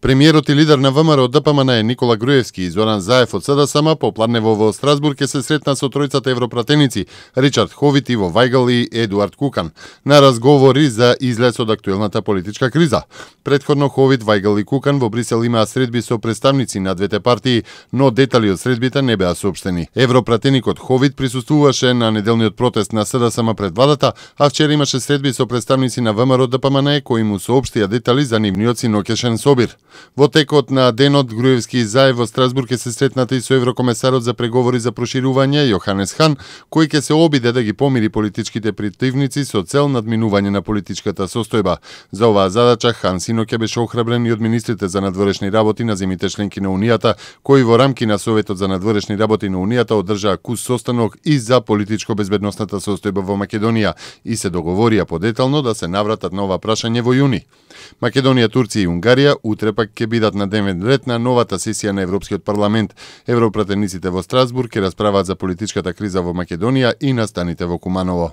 Премиерот и лидер на ВМРО ДПМН Никола Груевски и Зоран Заев од СДСМ попладнево во Страсбург ќе се сретнат со тројцата европратеници Ричард Ховит, Иво Вајгал и Едуард Кукан на разговори за излез од актуелната политичка криза. Претходно Ховит, Вајгал и Кукан во Брисел имаа средби со представници на двете партии, но детали од средбите не беа соопштени. Европратеникот Ховит присуствуваше на неделниот протест на СДСМ пред владата, а вчера имаше средби со представници на ВМРО ДПМН кои му соопштија детали за нивниот синокешен собир. Во текот на денот Груевски и Заев во Страсбург ќе се сретнат и со еврокомесарот за преговори за проширување Јоханес Хан, кој ќе се обиде да ги помири политичките противници со цел надминување на политичката состојба. За оваа задача Хан синоќа беше охрабрен и од министрите за надворешни работи на земјите членки на Унијата, кои во рамки на Советот за надворешни работи на Унијата одржаа кус состанок и за политичко-безбедносната состојба во Македонија и се договорија подетално да се навратат на ова прашање во јуни. Македонија, Турција и Унгарија утре пак ќе бидат на дневен ред на новата сесија на Европскиот парламент. Европратениците во Страсбург ќе расправаат за политичката криза во Македонија и настаните во Куманово.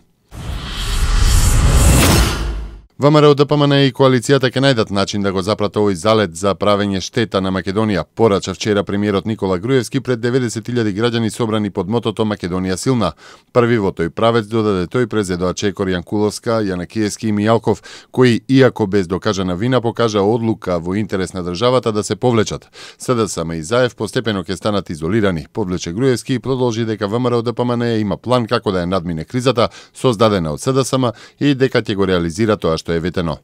ВМРО ДПМН и коалицијата ќе најдат начин да го запрат овој залет за правење штета на Македонија, порача вчера премиерот Никола Груевски пред 90.000 граѓани собрани под мотото Македонија силна. Први во тој правец додаде тој презедоа Чекор, Јанкуловска, Јанакиевски и Мијалков, кои, иако без докажана вина, покажа одлука во интерес на државата да се повлечат. СДСМ и Заев постепено ќе станат изолирани, подвлече Груевски и продолжи дека ВМРО ДПМН има план како да ја надмине кризата, создадена од СДСМ и дека ќе го реализира тоа што е ветено.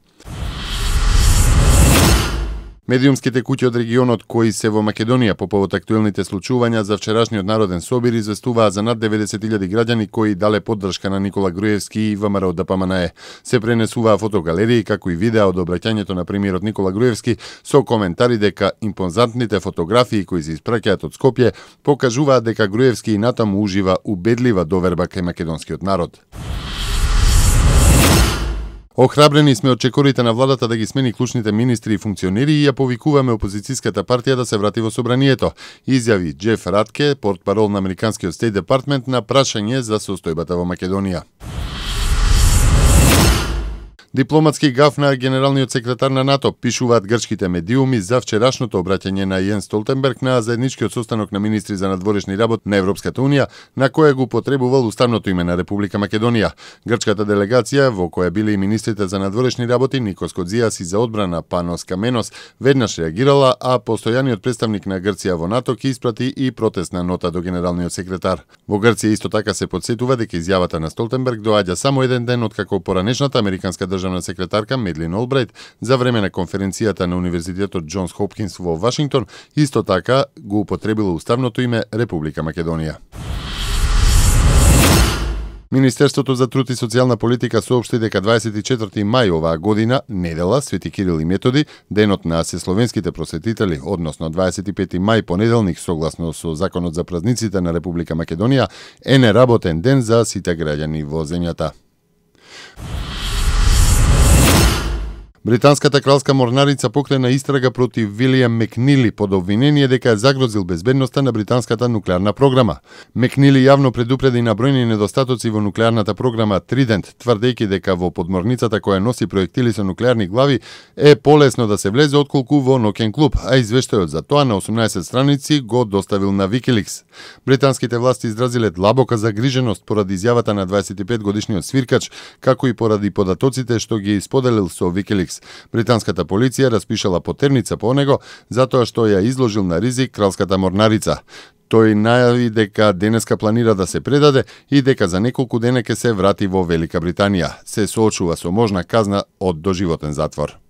Медиумските куќи од регионот кои се во Македонија по повод актуелните случувања за вчерашниот народен собир известуваа за над 90.000 граѓани кои дале поддршка на Никола Груевски и ВМРО ДПМН. Се пренесуваа фотогалерии како и видеа од обраќањето на премиерот Никола Груевски со коментари дека импозантните фотографии кои се испраќаат од Скопје покажуваат дека Груевски и натаму ужива убедлива доверба кај македонскиот народ. Охрабрени сме од чекорите на владата да ги смени клучните министри и функционери и ја повикуваме опозицијската партија да се врати во собранието, изјави Джеф Ратке, портпарол на Американскиот Стейт Департмент на прашање за состојбата во Македонија. Дипломатски гаф на генералниот секретар на НАТО, пишуваат грчките медиуми за вчерашното обраќање на Јенс Столтенберг на заедничкиот состанок на министри за надворешни работи на Европската унија, на која го потребувал уставното име на Република Македонија. Грчката делегација, во која биле и министрите за надворешни работи Никос Кодзиас и за одбрана Панос Каменос, веднаш реагирала, а постојаниот представник на Грција во НАТО ќе испрати и протестна нота до генералниот секретар. Во Грција исто така се потсетува дека изјавата на Столтенберг доаѓа само еден ден откако поранешната американска државна секретарка Медлин Олбрайт за време на конференцијата на Универзитетот Џонс Хопкинс во Вашингтон исто така го употребила уставното име Република Македонија. Министерството за труд и социјална политика соопшти дека 24 мај оваа година, недела, Свети Кирил и Методи, денот на сесловенските просветители, односно 25 мај понеделник согласно со Законот за празниците на Република Македонија, е неработен ден за сите граѓани во земјата. Британската кралска морнарица покрана истрага против Вилијам Мекнили под обвинение дека е загрозил безбедноста на британската нуклеарна програма. Мекнили јавно предупреди на бројни недостатоци во нуклеарната програма Тридент, тврдејќи дека во подморницата која носи проектили со нуклеарни глави е полесно да се влезе отколку во ноќен клуб, а извештајот за тоа на 18 страници го доставил на Wikileaks. Британските власти изразиле длабока загриженост поради изјавата на 25-годишниот свиркач, како и поради податоците што ги споделил со Wikileaks. Британската полиција распишала потерница по него затоа што ја изложил на ризик кралската морнарица. Тој најави дека денеска планира да се предаде и дека за неколку дена ќе се врати во Велика Британија. Се соочува со можна казна од доживотен затвор.